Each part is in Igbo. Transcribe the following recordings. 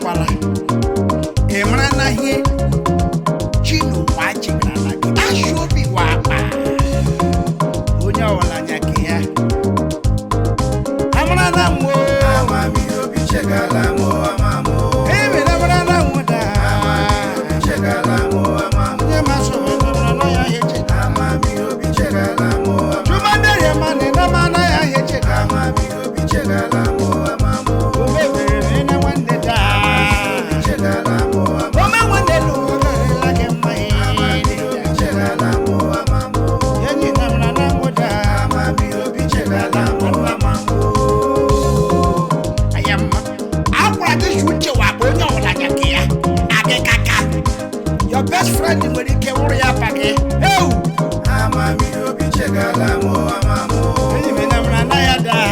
Echekwala ị mara na ihe chi n'ụwa chegarala gị asị obi wa akpa onye ọbụla anya ka ya amara na mmụọ. Amamihe obi chegala m amamụ. Emere amara na mmụọ daa. Obi chegala m amamụ. Onye masị ọbụla na ya echeta. Amamihe obi chegala m amamụ. Chumandere mane na mana ya echeta. Amamihe obi chegala m amamụ. Omebere na nwanne daa. Chegala m amamụ. Ome nwanne n'ụwa karịla gị mma. Amamihe obi chegala m amamụ. Enyi na mara na mmụọ daa. Amamihe obi chegala m amamụ. Ayamma. Akwara gị si uche wa bụ onye ọbụla anya ka ya agịkaka. Your best friend nwere ike wụrụ ya apa gị. Ewu! Amamihe obi chegala m amamụ. Enyi m na mara na ya daa.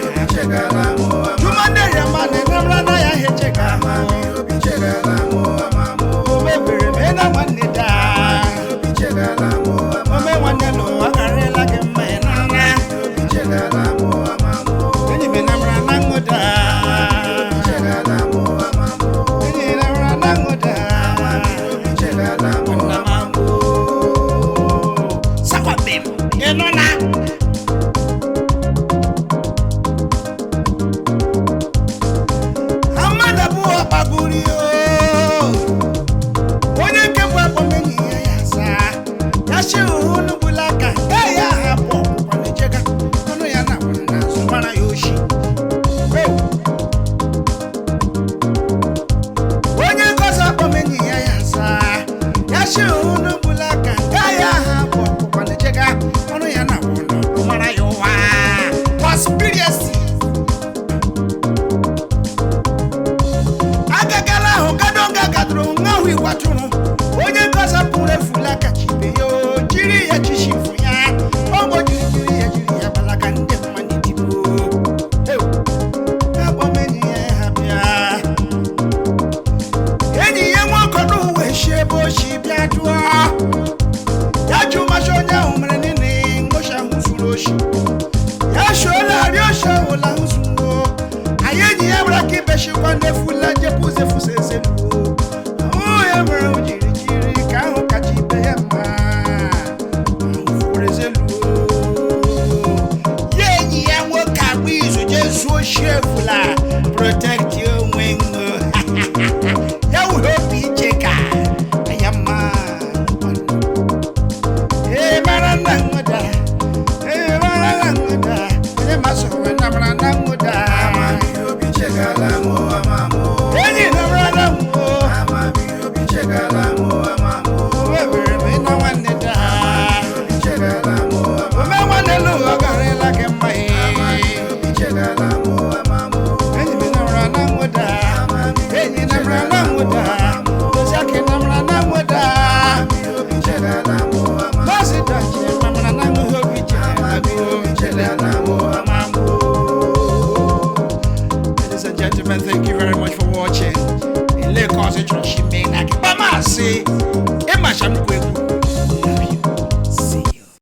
Obi chegala m amamụ. Chumandere mane na mara na ya echeka. Amamihe obi chegala m amamụ. Omebere m na nwanne daa. Obi chegala m amamụ. Ome nwanne n'ụwa karịla gị mma ị nana. Obi chegala m amamụ. Enyi m na mara na ṅụ daa. Chegala m amamụ. Enyi na mara na ṅụ daa. Obi chegala m Nna m amamụ. Sakwabem, ị nọ na? Mmadụ abụọ kpagburu ya oo. Onye nke mbụ akpọm enyi ya ya asaa. Ya sị unu gbula aka, ee ya hapụ ọkpụkpa na echega. Ọnụ ya na awụ n'azụ mara ya oshi. Ew. Onye nke ọzọ akpọm enyi ya ya asaa. Ya sị unu gbula aka, ee ya hapụ ọkpụkpa na echega. Ọnụ ya na awụ n'ọdụ mara ya ụwa. Conspiracy. Agagala ahụ gadonga gadoro nwa ahụ igwatụrụ onye nkọsa pụrụ efula kacha ibe ya o jiri ya chishifu ya ọgbọ jiri jiri ya jiri ya gbalaga ndị mmadụ dịbo akpọm enyi ya ha bịa enyi ya nwoke n'ụwa esi ebe o si bịa jụọ ya jụ masị onye ahụ mere nini ngosi ahụ zuru oshi ya shuola arịọ oshi ahụla ahụ zuru anyị enyi ya gwara ka ibeshikwa n'efula jepụzefuse.